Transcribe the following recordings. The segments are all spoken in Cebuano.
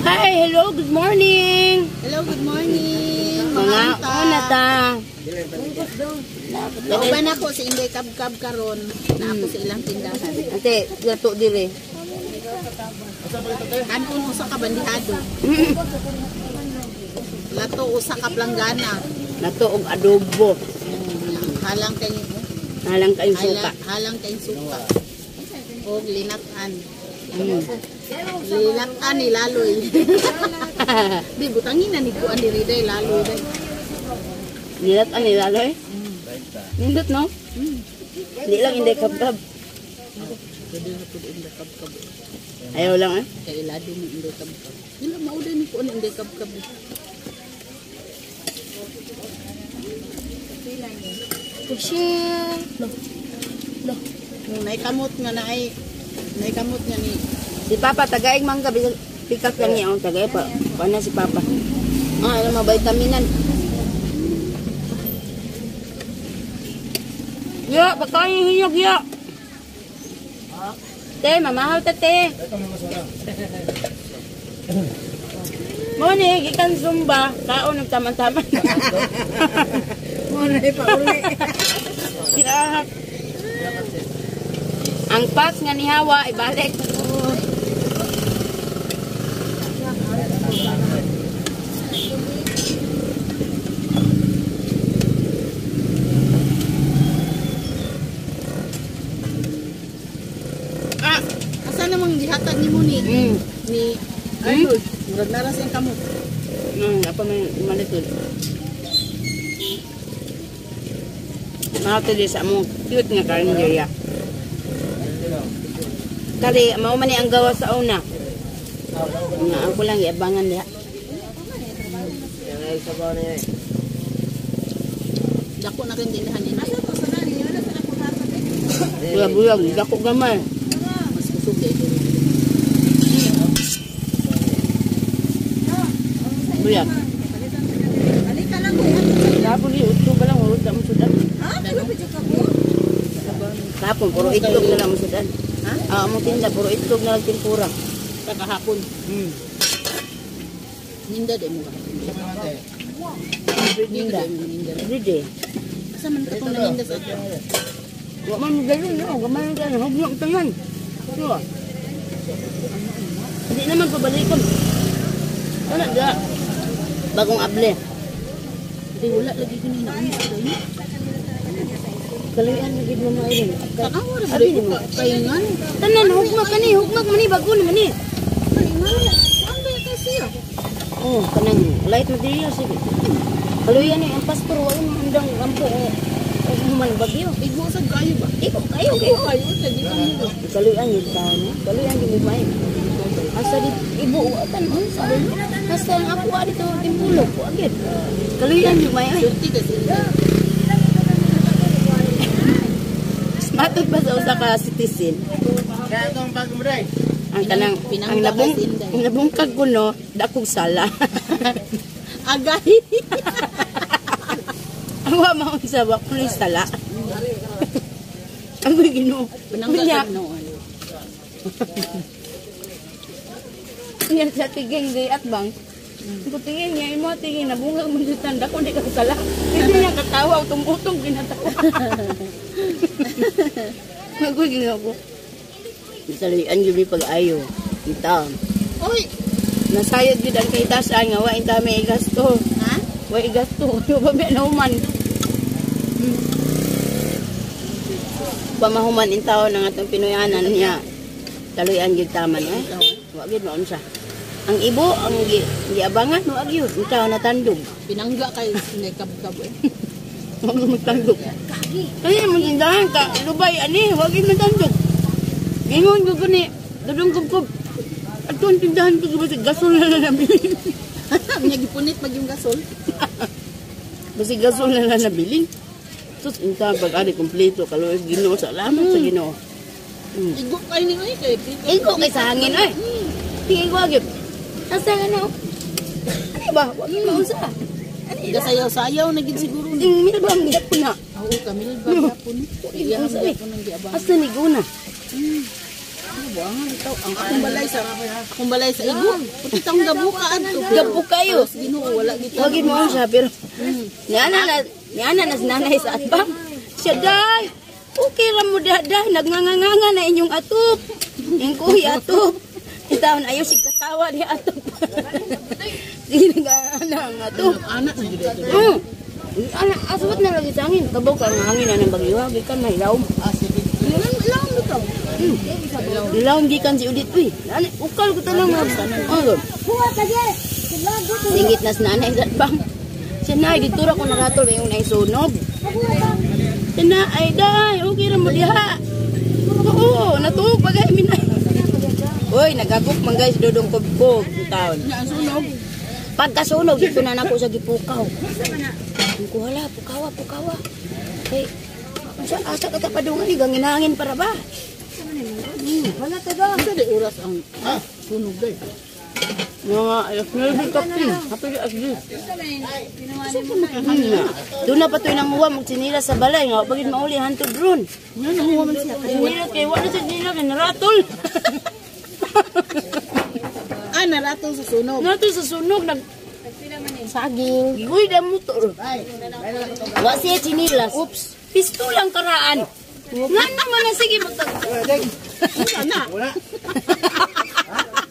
Hi, hello, good morning. Hello, good morning. Mga una ta. Nauban ako si Inday Kabkab karon na ako sa ilang tindahan. Ate, gato dire. Anong usa ka bandihado? Lato usa ka planggana. Nato og adobo. Halang kay Halang kayong suka. Halang kay suka. Og linat-an. Linat-an ni Laloy. Di butangin na ni kuan diri day Laloy day. Nilat-an ni Laloy? Nindot, no? Hindi lang Inday Kabkab. Pwede na pud Inday Kabkab. Ayaw lang eh. Kay ilado mo Inday Kabkab. Dili mauday ni kuan Inday Kabkab. Pushing. Nung naikamot nga na ay naikamot nga ni Si Papa, tagaig mangga, pikas lang niya. Oh, tagay pa. Paano si Papa? Ah, alam mo, vitaminan. Ya, baka yung hinyog, ya. Te, mamahaw ta, te. Mo ni, gikan Zumba. Kaon, nagtaman-taman. Mo na ipauli. Yeah. Ang pass nga ni Hawa, ibalik. Ah, asa namang gihatag nimo ni ni Arnold? Murag naras ang kamot. Apa may malikod. Mga tuloy sa among cute nga karinderya. Kari, mao man ni ang gawa sa una. Nga ako lang iabangan diha. Dako na rin tindahan ni. Buyag-buyag, dako gamay. Mas kusog kay diri. Buyag. Kapon ni utso ba lang urot mo sudan. Kapon puro itlog na lang mo sudan. Ha? Ah, among tinda puro itlog na lang tempura. Kahapon. Ninda di mo kahapon. Ninda. Ninda. Everyday. Asa man katong naninda sa ato? Wa man mo galon, no. Gamay ka na hugno ang tangan. So. Hindi naman pabalikon. Kana da. Bagong able. Di wala lagi ko ni naunsa dai. Kaluyan na gid mo Irene. Tanawa ra Abi ba nimo. kay ngan? Tanan hugma kani, hugma man ni bago naman ni. Kay ngan. Saan ba kasi? Oh, kanang light material sige. Kaluyan ni ang pastor wa mo andang ampo o human bagyo. Igo sa kayo ba? Iko kayo kayo. Kayo sa di mo. Kaluyan yun tao no. Kaluyan yun mo. Asa di ibo tan unsa. Asa ang ako dito timpulog ko agad. Kaluyan yun may ay. Swerte kasi. Matod ba sa usa ka citizen? Ang kanang ang labong ang labongkag ko no, dakog sala. Agay. Ang wa maunsa wa kuno sala. Ang Ginoo. Pinangga Unya, sa noon. Unya sa tiging di at bang. Ko tingin niya imo tingin nabungag mo sa tanda ko di ka sala. Hindi niya katawa utong-utong ginatawa. Magoy Ginoo ko. Salian gyud pag-ayo. Ita. Oy, Nasayod gyud ang kahitasan nga wa inta may gasto. ha? Wa gasto yo ba may nahuman. Pamahuman in taon ang atong Pinoyanan niya. Taluyan gyud taman eh. Wa gyud maunsa. Ang ibo ang giabangan wa gyud in taon natandog. Pinangga kay Inday Kabkab eh. Wa gyud magtandog. Kaya mo tindahan ka lubay ani wa gyud matandog. Gingon ko ni dudong kubkob. Ato ang tindahan ko basig gasol na lang nabilin. Nya gipunit pag yung gasol. Basig gasol na lang nabilin. Sus, inta pag ari kompleto kaluoy Ginoo, salamat sa Ginoo. Igo kay ni oy kay. Igo kay sa hangin oy. Tingin ko agad. Asa nga na? Ano ba? Wag mo maunsa. Ano Gasayaw-sayaw na gid siguro ni. Ding mil ba ang gapon na? Oo, kamil ba gapon? Iya Unsa, eh? gapon ang giabang. Asa ni guna? Buangan ito. Ang akong balay sa igo. Puti tang gabuka adto. Gabo kayo. Ginoo wala gito. Wagin mo siya pero niana na si nanay sa atbang. Siya day. Okay ra mo daday, nagnganganganga na inyong atop. Yung kuya atop. Itaon ayo sig katawa ni atop. Sige nag-ana ang atop. Anak na jud ito. Ana aswat na lagi sa hangin. Kabaw ka ang hangin na ng bagyo, gikan na hilawom. Ah, sige. Ilang ilang bitaw. Hilawom gikan si Udit uy. Ani ukal ko tanang mga. Oh. Singit na sa nanay sa atbang. Siya na, dito ra ko naratol yung naisunog. Siya na, ay day, okay ra mo diha. Oo, natuog pa gay minay. Uy, nagagok man guys, dudong kubkob taon. Nya ang sunog. Pagkasunog, dito na nako sa gipukaw. Ang kuhala, pukawa, pukawa. Kay, unsa asa ka ta padungan ni ganginangin para ba? Wala ta daw. Sa di oras ang sunog day. Mga alas 9 kapin, happy as this. Doon na patoy nang uwa magsinila sa balay nga pagid mauli hantod ron. Nya nahuwa man siya kay Sinila kay wala sa sinila kay naratol. Ah, naratol sa sunog. Naratol sa sunog nag Saging. Uy, da motor. Wa siya chinilas. Oops. Pistolang karaan. Nga naman na sige magtag. Wala na.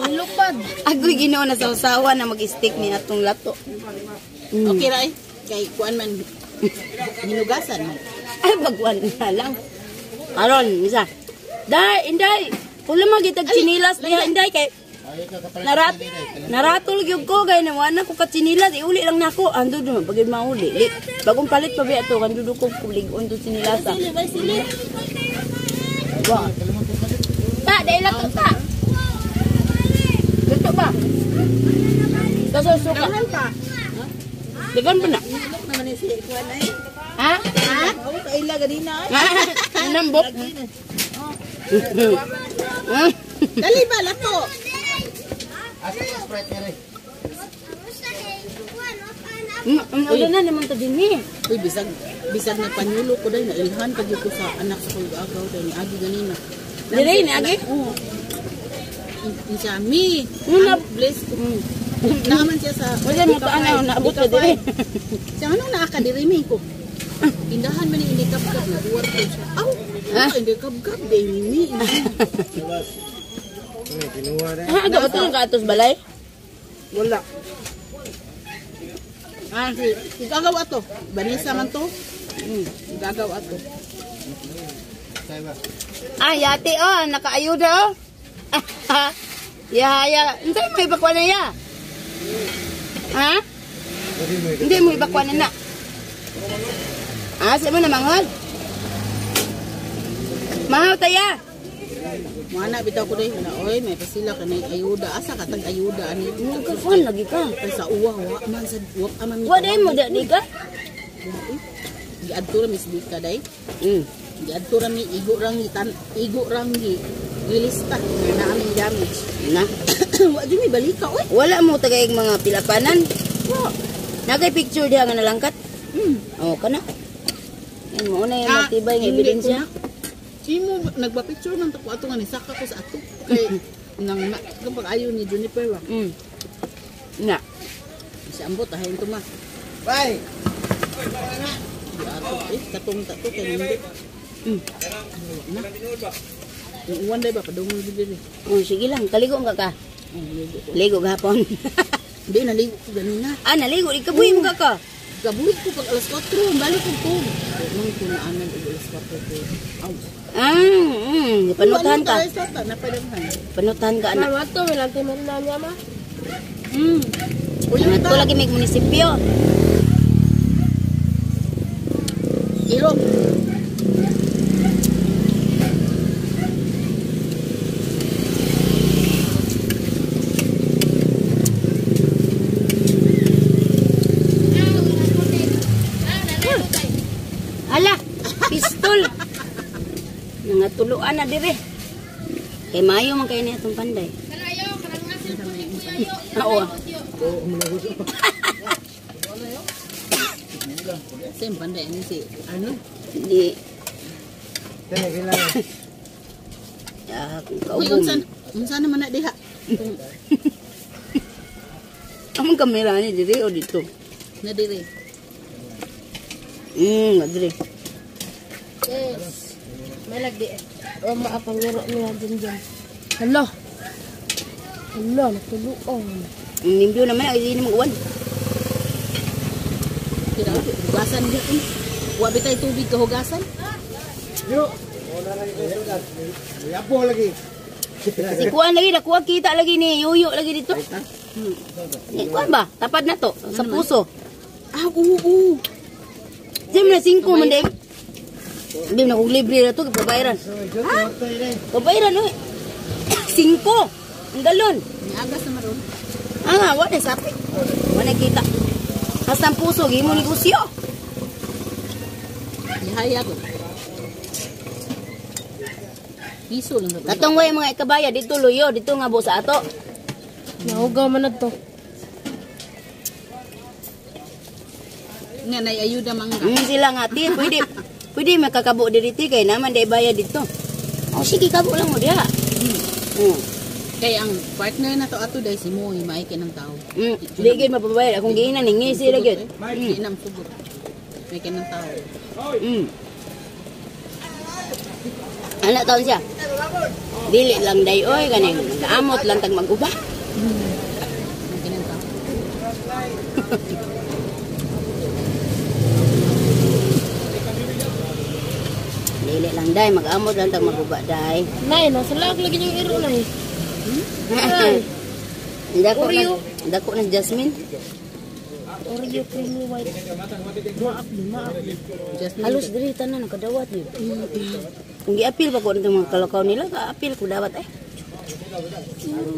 Lupad. Agoy Ginoo na sausawa na mag-stick ni atong lato. Okay ra eh. Kay kuan man hinugasan man. Ay bagwan na lang. Aron, isa. Day, inday. Wala magitag chinilas diha inday kay Narat naratol gyud ko kay na wala ko katsinilas iuli lang nako ando do pagid mauli. Li, bagong palit pa biya to kandudo ko kulig-on to chinilas. Sili bay sili. Wa. Ta, dahil lato ta. Luto ba? Kaso suka. Daghan pa. Dagan pa na. Ilok naman ni si kuan ay. Ha? Ha? Oo, kaila ganina ay. Nambok. Dali ba lato? Ano na naman to din eh. Uy, bisag bisag na panyulo ko dahil nailhan ka ko sa anak sa kong agaw dahil ni Agi ganina. Dire ni Agi? Oo. Ni siya, mi. Una- Ang bless ko. Naaman siya sa Wala mo ta ana naabot ka dire. Siya anong naa ka diri mi ko. Tindahan man ni hindi kabkab na duwar ko siya. Aw, Ah. hindi kabkab day mi. Ha, aga ba to kaatos balay? Wala. Ah, si igagaw ato. Vanessa man to. Igagaw ato. Ah, yate oh, nakaayuda oh. Ya, ya. Hindi mo ibakwa na ya. Ha? Hindi mo ibakwa na na. Ah, sa mo na manghol. Mahaw taya. Mga bitaw ko dahil na, oy, may pasila ka na ayuda. Asa ka tag ayuda ani? Kakuan lagi ka. Ay sa uwa, wa man sa wa ka man. Wa day mo da di ka? Giadto ra mis ka day. Giadto ra mi igo rang gitan igo rang gi gilista na aming damage. Na. Wa jud mi balika oy. Wala mo tagaig mga pilapanan. Wa. Nagay picture diha nga nalangkat. Oh, kana. Yan mo na yung matibay nga Ah, hindi ebidensya. ko na. Imo nagpa-picture man to ko ato nga ni saka ko sa ato kay nang na kapag ayo ni Juniper wa. Na. Si ambot ahayon to ma. Bye. Di ato eh katong tato kay nindot. Na. Yung uwan day ba padungon gid diri. Oh, sige lang, kaligo ka ka. Oh, ligo ko. Ligo gahapon. Hindi naligo ko ganina. Ah, naligo ikabuhi mo ka ka. Gabuhi ko pag alas 4, balik ko ko. Mang ko na anan og alas 4 ko. Aw. Ah, panutan ka. Alas 4 napadaghan. Panutan ka anak. Mama to, walang timan na niya ma. Uy, Anak ko lagi may munisipyo. Ilok. Hala, pistol. Nangatuluan na dire. Kay maayo man kayo ni atong panday. Oo. Same panday ani si ano? Di. Ah, Uy, kaubong. unsa unsa naman na diha? Among kamera ni diri o dito? Na dire. Diri. Yes. May lagdi. O maapangiro niya dyan dyan. Hala. Hala, natuluan. Nimbyo naman ay hindi mo uwan. Kira hugasan diha. Wa bitay tubig kahugasan. Yapo lagi. Si kuan lagi nakuha kita lagi ni Yuyo lagi dito. Ni kuan ba? Tapad na to sa puso. Ah, oo, oo. Sim na 5 man din. Hindi na kung libre na to, pabayaran. Ha? Pabayaran oy. 5. Ang galon. Niagas na maron. Ah, nga, wala sapit. Wala kita. Hasta ang puso, gimo negosyo. Nihaya ko. Piso lang sa Katong way mga ikabaya dito luyo, dito nga bo sa ato. Nahugaw man na to. Nga nay ayuda mangga. Sila nga ti, pwede pwede makakabo diri ti kay naman day bayad dito. Oh, sige kabo lang mo diha. Kay ang partner na to ato dai si Moy maay kay ng tao. Di gyud mapabayad akong giinan ni ngisi ra gyud. Di nam sugot. May kay ng tao. Ana taon siya? Dili lang day oy kaning amot lang tag mag-uba. May kay ng tao. Dili lang day mag-amot lang tag mag-uba day. Nay, nasa lag lagi yung iro, nay. Ay. Dako na Oreo. dako na Jasmine. Oreo creamy white. Maapli, maapli. Just Halos diri tanan nakadawat yun. Kung giapil pa ko nitong mga kalakaw nila, ka-apil ko dawat eh.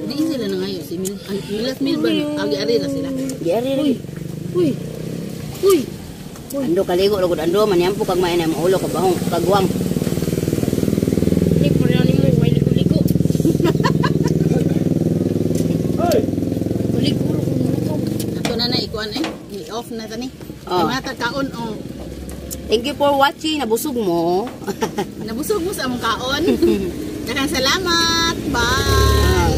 Di sila na ngayon si Mil ang Milas Milban agi ari ra sila. Giari rin. Uy. Uy. Ando kaligo lugod ando manyampo kag main na maulo ka bahong kagwang. Ni pareho ni mo, way ligo-ligo. Ligo ro kung luto. Ato na na ikuan eh. I-off na tani. Oh. Kay mata kaon oh. Thank you for watching. Nabusog mo. Nabusog mo sa among kaon. Daghang salamat. Bye.